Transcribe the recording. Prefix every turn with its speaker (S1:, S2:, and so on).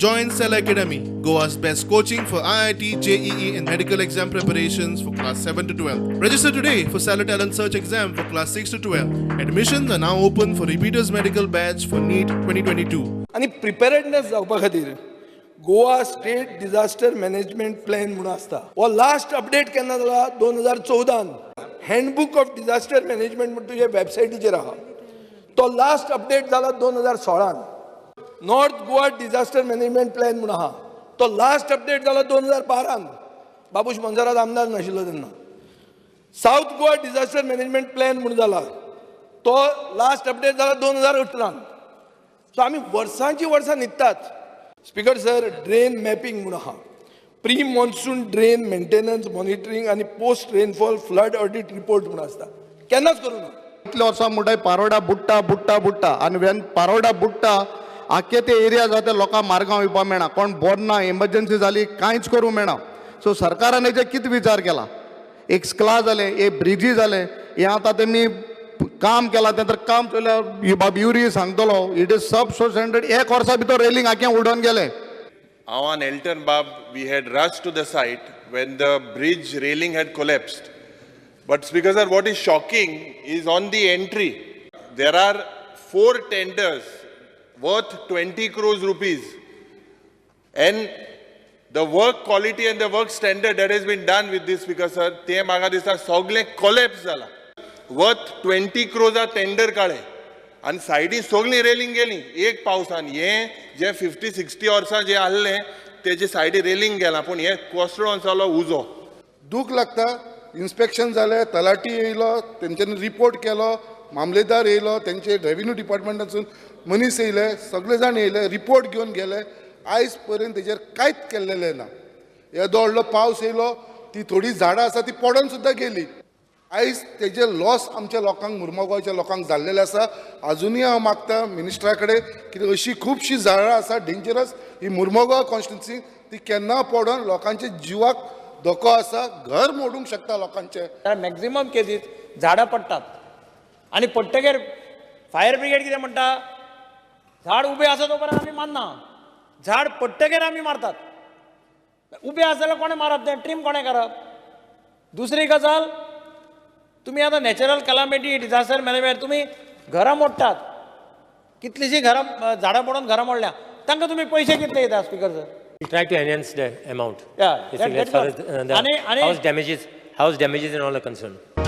S1: Join Cell Academy, Goa's best coaching for IIT, JEE, and medical exam preparations for class 7 to 12. Register today for Stellar Talent Search exam for class 6 to 12. Admissions are now open for repeaters medical batch for NEET 2022.
S2: आनी प्रिपेरेडनेस जावपा खातीर Goa State Disaster Management Plan म्हणून आसता. हो last update केन्ना जाला? 2014न. Handbook of disaster management म्हण तुजे वेबसायटीचेर आहा, तो लास्ट अपडेट जाला 2016न. North Goa Disaster Management Plan म्हणून आहा, तो लास्ट अपडेट जाला 2012न. बाबूश मोन्सेरात आमदार नाशिल्लो तेन्ना. South Goa Disaster Management Plan म्हणून जाला, तो लास्ट अपडेट जाला 2018न. सो आमी वर्सांची वर्सां न्हिदतात. स्पिकर सर, ड्रेन मॅपिंग म्हणून आहा, pre monsoon drain maintenance monitoring आनी post rainfall flood audit report म्हणून आसता, केन्नाच करूं ना.
S3: इतले वर्सां म्हणटाय पारोडा बुडटा, बुडटा, बुडटा आनी वेन पारोडा बुडटा, आख्खे ते एरिया जाता, लोकांक मारगांव येवपा मेळना, कोण बोर ना, एमर्जन्सी जाली, कांयच करूंक मेळना. सो सरकारान हेजेर कितें विचार केला? एक स्कला जालें, एक ब्रिजी जालें, हें आतां तेमी काम केलां तें तर काम चोयल्यार बाब युरी सांगतलो, it is sub so standard. एक वर्सा भितर रेलिंग आख्खें उडोवन गेलें.
S4: हांव आनी Elton Bab, we had rushed to the site when the bridge railing had collapsed. But, Speaker sir, what is shocking is on the entry, there are four tenders worth ₹20 crores. And the work quality and the work standard that has been done with this, Speaker sir, ते म्हाका दिसता सगळें collapse जाला. Worth 20 crores tender काडले आनी सायडी सगळीं railing गेली एक पावसान. हें जे 50-60 वर्सां जे आहलें, तेजे सायडी रेलिंग गेलां, पूण हें कोसळोन जालो उजो.
S5: दूख लागता. इन्स्पेक्शन जालें, तलाटी येयलो, तेंच्यांनी रिपोर्ट केलो, मामलेदार येयलो, तेंचे रेविन्यू डिपार्टमेंटासून मनीस येयले, सगळे जाण येयले, रिपोर्ट घेवन गेले. आयज पर्यंत तेजेर कांयच केल्लेलें ना. येदो व्हडलो पावस येयलो, ती थोडीं झाडां आसा ती पडोन सुद्दां गेली. आयज तेजे लॉस आमच्या लोकांक, मुर्मगांवच्या लोकांक जाल्लेले आसा. अजुनूय हांव मागता मिनिस्टरा कडेन की अशी खुबशीं झाडां आसा डेंजरस ही मुर्मगांव कॉन्स्टिट्युन्सी, ती केन्ना पडोन लोकांच्या जिवाक धोको आसा, घर मोडूंक शकता लोकांचें.
S6: मॅक्झिमम केसीस झाडां पडटात आनी पडटगीर फायर ब्रिगेड कितें म्हणटा? झाड उबें आसा तो पर्यंत आमी मारना, झाड पडटगीर आमी मारतात. उबें आसा जाल्यार कोणें मारप तें? ट्रीम कोणें करप? दुसरी गजाल, तुमी आतां नॅचरल कलामिटी डिझास्टर मॅनेजमेंट, तुमी घरां मोडटात. कितलींशीं घरां झाडां पडून घरां मोडल्या. तांकां तुमी पयशे कितले दिता, speaker sir?
S7: We try to enhance the amount.
S6: Yeah,
S7: Basically,
S6: that's
S7: as far
S6: what-
S7: as the
S6: आणि
S7: house damages and all are concerned.